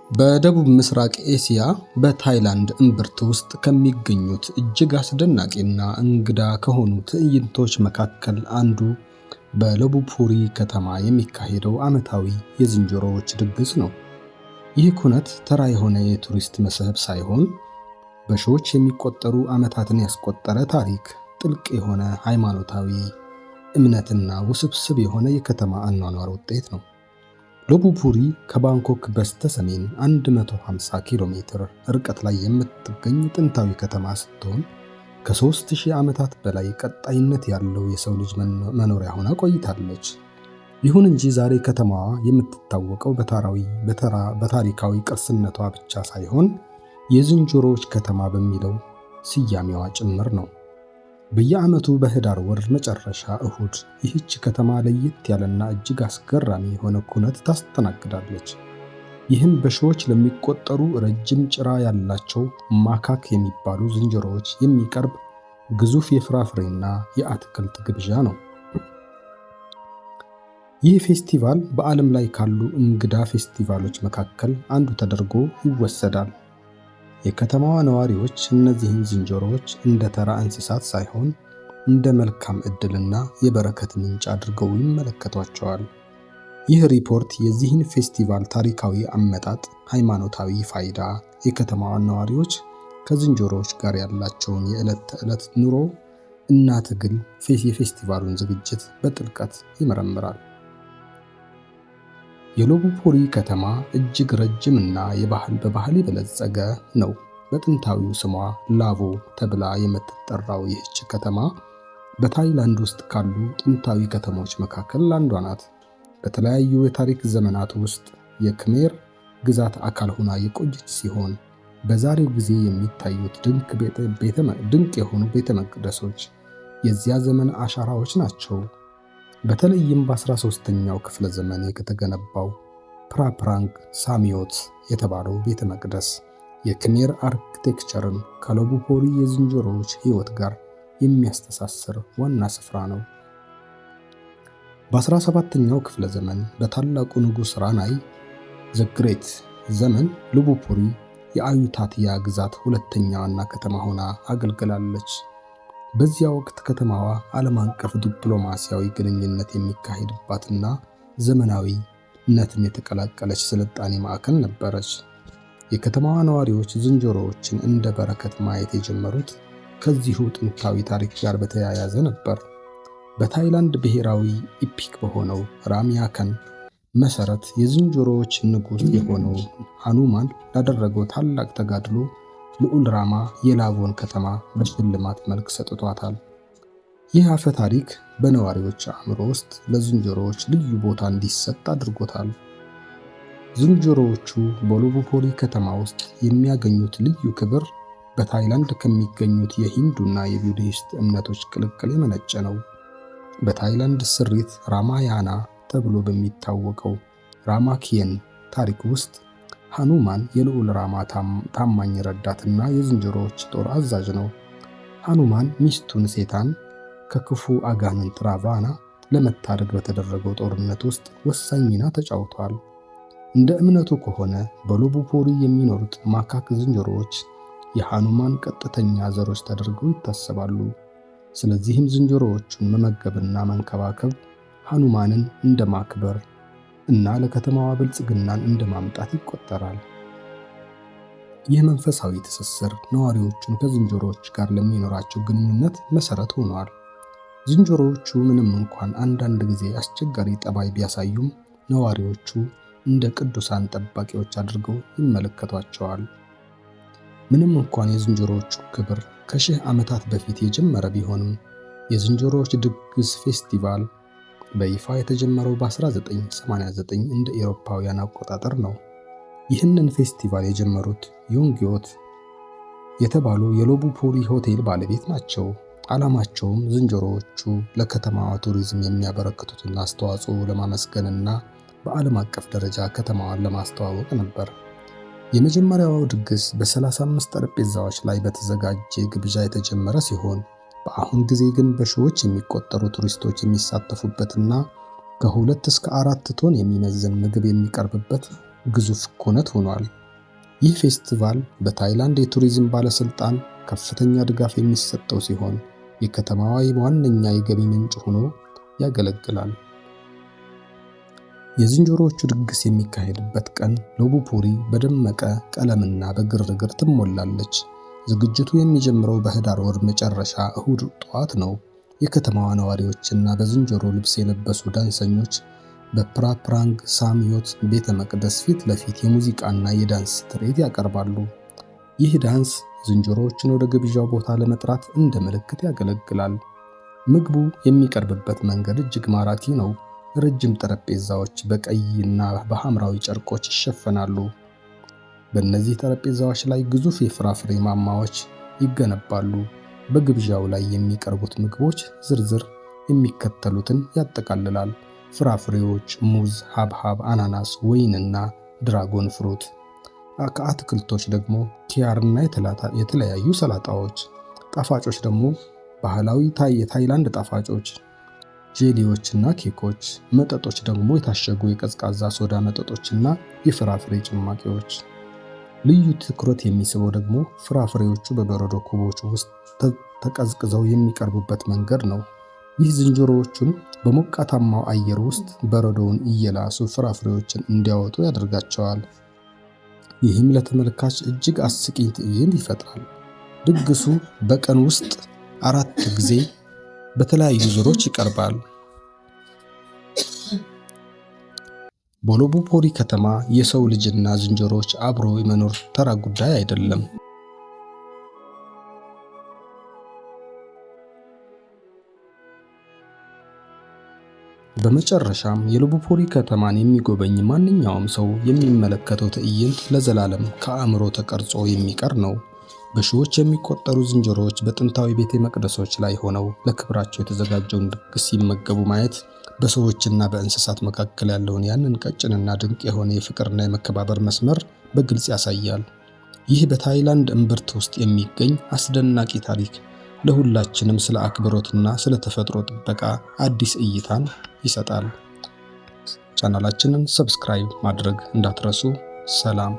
በደቡብ ምስራቅ ኤስያ በታይላንድ እምብርት ውስጥ ከሚገኙት እጅግ አስደናቂና እንግዳ ከሆኑ ትዕይንቶች መካከል አንዱ በሎብቡሪ ከተማ የሚካሄደው ዓመታዊ የዝንጀሮዎች ድግስ ነው። ይህ ኩነት ተራ የሆነ የቱሪስት መስህብ ሳይሆን፣ በሺዎች የሚቆጠሩ ዓመታትን ያስቆጠረ ታሪክ፣ ጥልቅ የሆነ ሃይማኖታዊ እምነትና ውስብስብ የሆነ የከተማ አኗኗር ውጤት ነው። ሎብቡሪ ከባንኮክ በስተ ሰሜን 150 ኪሎ ሜትር ርቀት ላይ የምትገኝ ጥንታዊ ከተማ ስትሆን፣ ከ3000 ዓመታት በላይ ቀጣይነት ያለው የሰው ልጅ መኖሪያ ሆና ቆይታለች። ይሁን እንጂ ዛሬ ከተማዋ የምትታወቀው በታሪካዊ ቅርስነቷ ብቻ ሳይሆን የዝንጀሮዎች ከተማ በሚለው ስያሜዋ ጭምር ነው። በየዓመቱ በህዳር ወር መጨረሻ እሁድ ይህች ከተማ ለየት ያለና እጅግ አስገራሚ የሆነ ኩነት ታስተናግዳለች። ይህም በሺዎች ለሚቆጠሩ ረጅም ጭራ ያላቸው ማካክ የሚባሉ ዝንጀሮዎች የሚቀርብ ግዙፍ የፍራፍሬና የአትክልት ግብዣ ነው። ይህ ፌስቲቫል በዓለም ላይ ካሉ እንግዳ ፌስቲቫሎች መካከል አንዱ ተደርጎ ይወሰዳል። የከተማዋ ነዋሪዎች እነዚህን ዝንጀሮዎች እንደ ተራ እንስሳት ሳይሆን እንደ መልካም ዕድልና የበረከት ምንጭ አድርገው ይመለከቷቸዋል። ይህ ሪፖርት የዚህን ፌስቲቫል ታሪካዊ አመጣጥ፣ ሃይማኖታዊ ፋይዳ፣ የከተማዋን ነዋሪዎች ከዝንጀሮዎች ጋር ያላቸውን የዕለት ተዕለት ኑሮ እና ትግል የፌስቲቫሉን ዝግጅት በጥልቀት ይመረምራል። የሎብቡሪ ከተማ እጅግ ረጅም እና በባህል የበለጸገ ነው። በጥንታዊው ስሟ ላቮ ተብላ የምትጠራው ይህች ከተማ በታይላንድ ውስጥ ካሉ ጥንታዊ ከተሞች መካከል አንዷ ናት። በተለያዩ የታሪክ ዘመናት ውስጥ የክሜር ግዛት አካል ሆና የቆየች ሲሆን፣ በዛሬው ጊዜ የሚታዩት ድንቅ የሆኑ ቤተ መቅደሶች የዚያ ዘመን አሻራዎች ናቸው። በተለይም በ13ኛው ክፍለ ዘመን የተገነባው ፕራፕራንግ ሳሚዮት የተባለው ቤተ መቅደስ የክሜር architecture ን ከሎብቡሪ የዝንጀሮዎች ሕይወት ጋር የሚያስተሳስር ዋና ስፍራ ነው። በ17ኛው ክፍለ ዘመን በታላቁ ንጉሥ ራናይ the Great ዘመን ሎብቡሪ የአዩታትያ ግዛት ሁለተኛ ዋና ከተማ ሆና አገልግላለች። በዚያ ወቅት ከተማዋ ዓለም አቀፍ ዲፕሎማሲያዊ ግንኙነት የሚካሄድባትና ዘመናዊነትን የተቀላቀለች ስልጣኔ ማዕከል ነበረች። የከተማዋ ነዋሪዎች ዝንጀሮዎችን እንደ በረከት ማየት የጀመሩት ከዚሁ ጥንታዊ ታሪክ ጋር በተያያዘ ነበር። በታይላንድ ብሔራዊ epic በሆነው ራማያከን መሰረት የዝንጀሮዎች ንጉሥ የሆነው ሃኑማን ላደረገው ታላቅ ተጋድሎ ልዑል ራማ የላቮን ከተማ በሽልማት መልክ ሰጥቷታል። ይህ አፈ ታሪክ በነዋሪዎች አእምሮ ውስጥ ለዝንጀሮዎች ልዩ ቦታ እንዲሰጥ አድርጎታል። ዝንጀሮዎቹ በሎብቡሪ ከተማ ውስጥ የሚያገኙት ልዩ ክብር በታይላንድ ከሚገኙት የሂንዱና የቡድሂስት እምነቶች ቅልቅል የመነጨ ነው። በታይላንድ ስሪት ራማያና ተብሎ በሚታወቀው ራማኪየን ታሪክ ውስጥ ሃኑማን የልዑል ራማ ታማኝ ረዳትና የዝንጀሮዎች ጦር አዛዥ ነው። ሃኑማን ሚስቱን ሴታን ከክፉ አጋንንት ራቫና ለመታደግ በተደረገው ጦርነት ውስጥ ወሳኝ ሚና ተጫውቷል። እንደ እምነቱ ከሆነ በሎብቡሪ የሚኖሩት ማካክ ዝንጀሮዎች የሃኑማን ቀጥተኛ ዘሮች ተደርገው ይታሰባሉ። ስለዚህም ዝንጀሮዎቹን መመገብና መንከባከብ ሃኑማንን እንደ ማክበር እና ለከተማዋ ብልጽግናን እንደ ማምጣት ይቆጠራል። ይህ መንፈሳዊ ትስስር ነዋሪዎቹን ከዝንጀሮዎች ጋር ለሚኖራቸው ግንኙነት መሰረት ሆኗል። ዝንጀሮዎቹ ምንም እንኳን አንዳንድ ጊዜ አስቸጋሪ ጠባይ ቢያሳዩም፣ ነዋሪዎቹ እንደ ቅዱሳን ጠባቂዎች አድርገው ይመለከቷቸዋል። ምንም እንኳን የዝንጀሮዎቹ ክብር ከሺህ ዓመታት በፊት የጀመረ ቢሆንም፣ የዝንጀሮዎች ድግስ ፌስቲቫል በይፋ የተጀመረው በ1989 እንደ ኤሮፓውያን አቆጣጠር ነው። ይህንን ፌስቲቫል የጀመሩት ዮንግዮት የተባሉ የሎብቡሪ ሆቴል ባለቤት ናቸው። ዓላማቸውም ዝንጀሮዎቹ ለከተማዋ ቱሪዝም የሚያበረክቱትን አስተዋጽኦ ለማመስገንና በዓለም አቀፍ ደረጃ ከተማዋን ለማስተዋወቅ ነበር። የመጀመሪያው ድግስ በ35 ጠረጴዛዎች ላይ በተዘጋጀ ግብዣ የተጀመረ ሲሆን፣ በአሁን ጊዜ ግን በሺዎች የሚቆጠሩ ቱሪስቶች የሚሳተፉበትና ከ2 እስከ 4 ቶን የሚመዝን ምግብ የሚቀርብበት ግዙፍ ኩነት ሆኗል። ይህ ፌስቲቫል በታይላንድ የቱሪዝም ባለስልጣን ከፍተኛ ድጋፍ የሚሰጠው ሲሆን የከተማዋ ዋነኛ የገቢ ምንጭ ሆኖ ያገለግላል። የዝንጀሮዎቹ ድግስ የሚካሄድበት ቀን ሎቡፑሪ በደመቀ ቀለምና በግርግር ትሞላለች። ዝግጅቱ የሚጀምረው በህዳር ወር መጨረሻ እሁድ ጠዋት ነው። የከተማዋ ነዋሪዎችና በዝንጀሮ ልብስ የለበሱ ዳንሰኞች በፕራፕራንግ ሳም ዮት ቤተ መቅደስ ፊት ለፊት የሙዚቃና የዳንስ ትርኢት ያቀርባሉ። ይህ ዳንስ ዝንጀሮዎችን ወደ ግብዣው ቦታ ለመጥራት እንደ ምልክት ያገለግላል። ምግቡ የሚቀርብበት መንገድ እጅግ ማራኪ ነው። ረጅም ጠረጴዛዎች በቀይና በሐምራዊ ጨርቆች ይሸፈናሉ። በእነዚህ ጠረጴዛዎች ላይ ግዙፍ የፍራፍሬ ማማዎች ይገነባሉ። በግብዣው ላይ የሚቀርቡት ምግቦች ዝርዝር የሚከተሉትን ያጠቃልላል፦ ፍራፍሬዎች፣ ሙዝ፣ ሐብሐብ፣ አናናስ፣ ወይንና dragon fruit። ከአትክልቶች ደግሞ ኪያርና የተለያዩ ሰላጣዎች። ጣፋጮች ደግሞ ባህላዊ የታይላንድ ጣፋጮች፣ ጄሊዎችና ኬኮች። መጠጦች ደግሞ የታሸጉ የቀዝቃዛ ሶዳ መጠጦችና የፍራፍሬ ጭማቂዎች። ልዩ ትኩረት የሚስበው ደግሞ ፍራፍሬዎቹ በበረዶ ኩቦች ውስጥ ተቀዝቅዘው የሚቀርቡበት መንገድ ነው። ይህ ዝንጀሮዎቹን በሞቃታማው አየር ውስጥ በረዶውን እየላሱ ፍራፍሬዎችን እንዲያወጡ ያደርጋቸዋል። ይህም ለተመልካች እጅግ አስቂኝ ትዕይንት ይፈጥራል። ድግሱ በቀን ውስጥ አራት ጊዜ በተለያዩ ዙሮች ይቀርባል። በሎቡፖሪ ከተማ የሰው ልጅና ዝንጀሮዎች አብሮ የመኖር ተራ ጉዳይ አይደለም። በመጨረሻም የሎቡፖሪ ከተማን የሚጎበኝ ማንኛውም ሰው የሚመለከተው ትዕይንት ለዘላለም ከአእምሮ ተቀርጾ የሚቀር ነው። በሺዎች የሚቆጠሩ ዝንጀሮዎች በጥንታዊ ቤተ መቅደሶች ላይ ሆነው ለክብራቸው የተዘጋጀውን ድግስ ሲመገቡ ማየት በሰዎችና በእንስሳት መካከል ያለውን ያንን ቀጭንና ድንቅ የሆነ የፍቅርና የመከባበር መስመር በግልጽ ያሳያል። ይህ በታይላንድ እምብርት ውስጥ የሚገኝ አስደናቂ ታሪክ ለሁላችንም ስለ አክብሮትና ስለ ተፈጥሮ ጥበቃ አዲስ እይታን ይሰጣል። ቻናላችንን subscribe ማድረግ እንዳትረሱ። ሰላም።